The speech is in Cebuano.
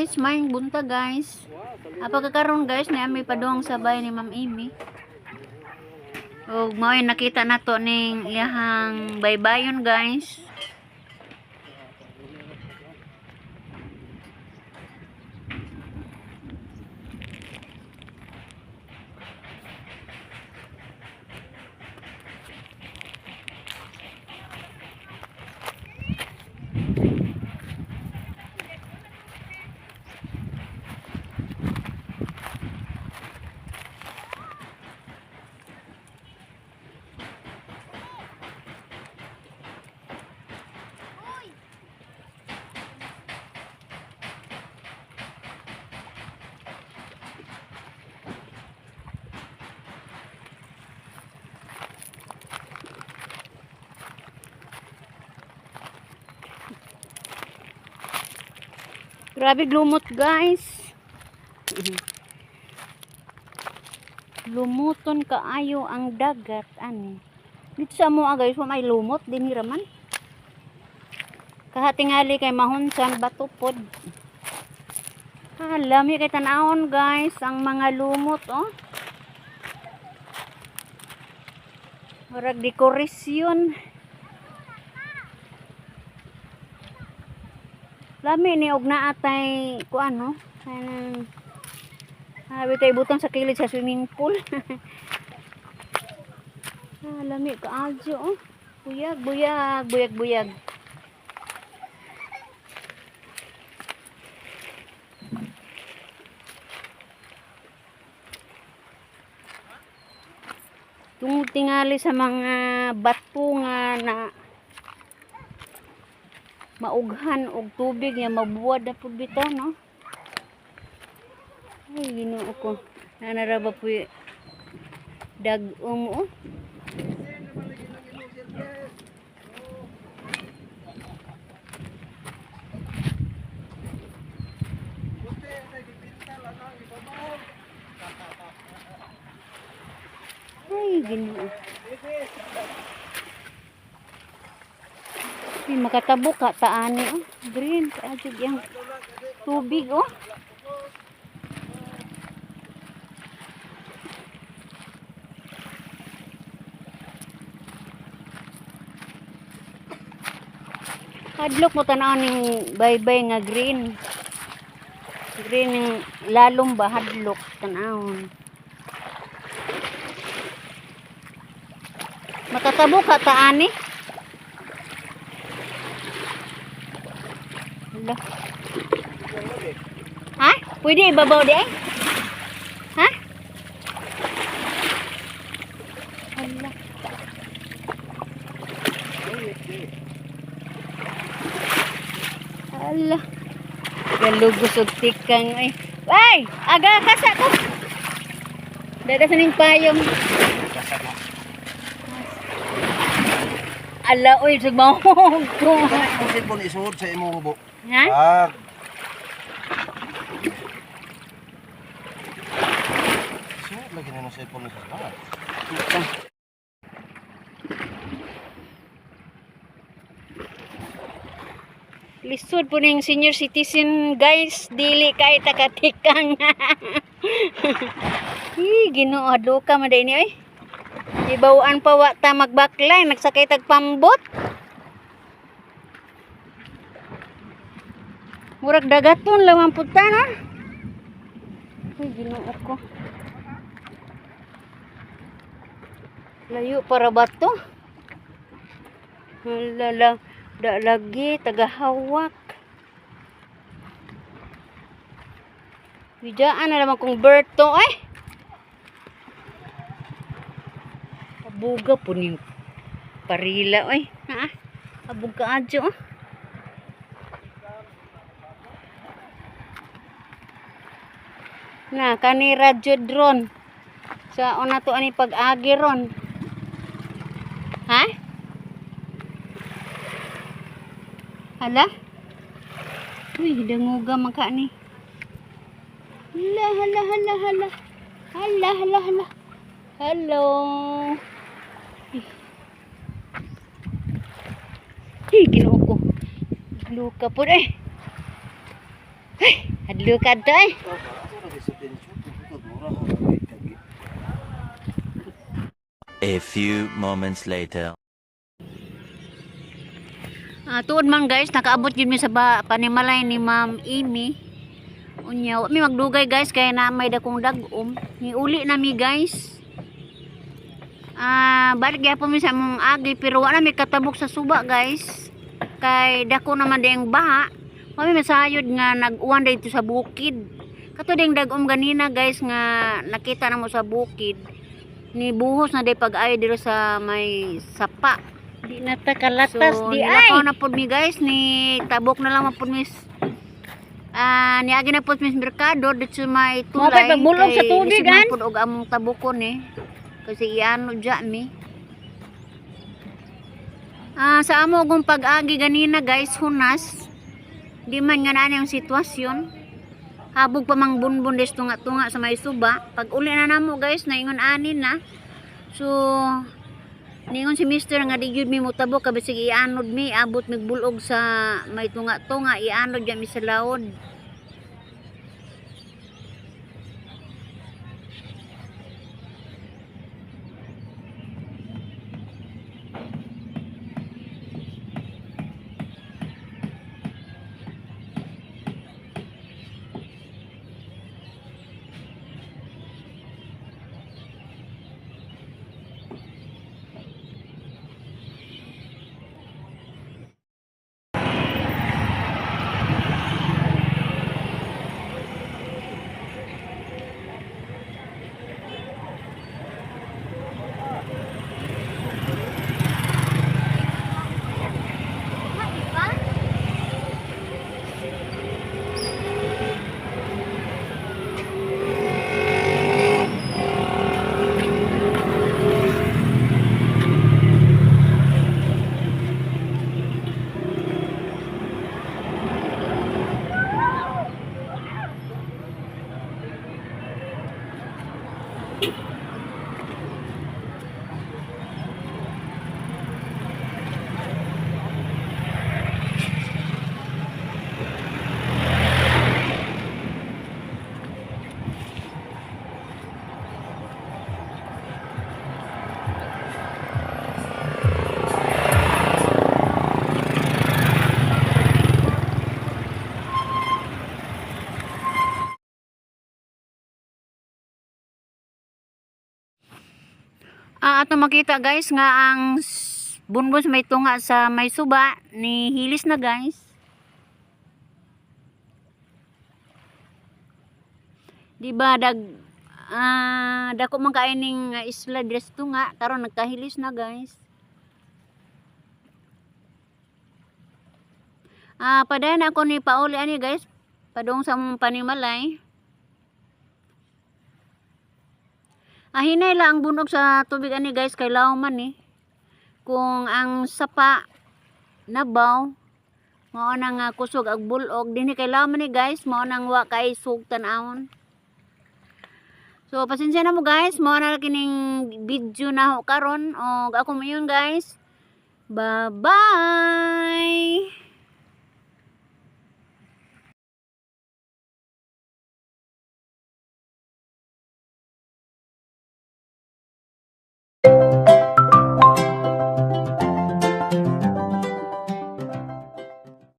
Guys, maayong buntag, guys. Apa kakaron, guys, ni ami padung sa balay ni Ma'am Amy. Og mao nakita nato ning iyahang baybayon, guys. Grabe lumot, guys. Lumuton kaayo ang dagat ani. Dito sa amoa, guys, wa may lumot dinhi raman. Kahatingali kay mahunsan bato pod. Ah, lami kay tan-awon, guys, ang mga lumot, oh. Murag dekorasyon. Lami ni og naa tay kuan, no. Kanang bitay butang sa kilid sa swimming pool. Ah, lami kaayo, oh. Buyag, buyag, buyag, buyag. Tungod tingali sa mga bato nga na maughan og tubig nga mabuwad na pud bitaw, no. Ay, Ginoo ko. Nana ba po dag-om, oh. Ay, Ginoo. Ay, makatabok ka taani, oh. Green kaayo yang tubig, oh. Hadlok mo tan-aw ning baybay nga green. Green ning lalom ba, hadlok tan-awon. Makatabok ka taani. Hala. Ha? Pwede ibabaw di ay? Ha? Hala. Hala. Galugos og tikang ay. Ay, aga kasa ko. Dada sa ning payong. Ala oy, sugmahog ko. Kung cellphone isuod sa imong bu. Ha? Ah. Isuod lagi na ng cellphone sa bag. Lisod po ning senior citizen, guys, dili kay takatikang. Hi, Ginoo, ka man ni oy. Ibawaan pa wa ta magbaklay, nagsakay tag pambot. Murag dagaton lang ang puta, no? Uy, Ginoo ko. Layo para ba to? Hala, da lagi tagahawak. Bidaan na naman kong Berto ay. Abuga po ni parila oy. Ha? Abog ka adyo, oh. Na kani radyo drone. Sa una to ani pag-agi ron. Ha? Hala? Uy, danguga man ka ni. Hala, hala, hala, hala. Hala, hala, hala. Hello. Eh, Ginoo ko. Luka po eh. Ay. Hadlokad to eh. A few moments later. Ah, tuod man guys, nakaabot yun mi sa panimalay ni Ma'am Amy. Unya, wa mi magdugay guys kay na may dakong dag-om. Niuli na mi guys. Ah, balik gyapon mi sa among agi pero wa na mi katabok sa suba guys. Kay dako naman diyang baha. Wa mi masayod nga nag-uwan dito sa bukid. Kato ding dag-om ganina guys nga nakita na mo sa bukid. Ni buhos na day pag-ayo dito sa may sapa. Di na ta kalatas So, di ay. nilakaw na pod mi guys, ni tabok na lang man pod mi. Niagi na pod mi sa merkado dito sa may tulay. Mapay pagbulong sa Kay tubig, lisod man an? pod og among tabokon eh. Kasi iano dya mi. Sa amo kong pag-agi ganina guys, hunas. Di man nga na ang sitwasyon. Habog pa mang bunbun des tunga-tunga sa may suba. Pag uli na namo guys, naingon ani na. So, ningon si Mister nga di gyud mi motabok kabisig ianod mi abot migbulog sa may tunga-tunga ianod gyud mi sa laod. Ato makita guys nga ang bunbon sa may tunga sa may suba ni hilis na guys. Di ba dag dako man kaay ning isla diri sa tunga karon nagkahilis na guys. Padayon ako ni Pauli ani guys. Padung sa among panimalay. Hinay lang ang bunog sa tubig ani guys kay law man eh. Kung ang sapa nabaw mao na nga kusog ag bulog dinhi kay law man ni guys, mao nang wa kay sug tan-awon. So pasensya na mo guys, mao na kining video na ho karon og ako mayon guys. Bye-bye.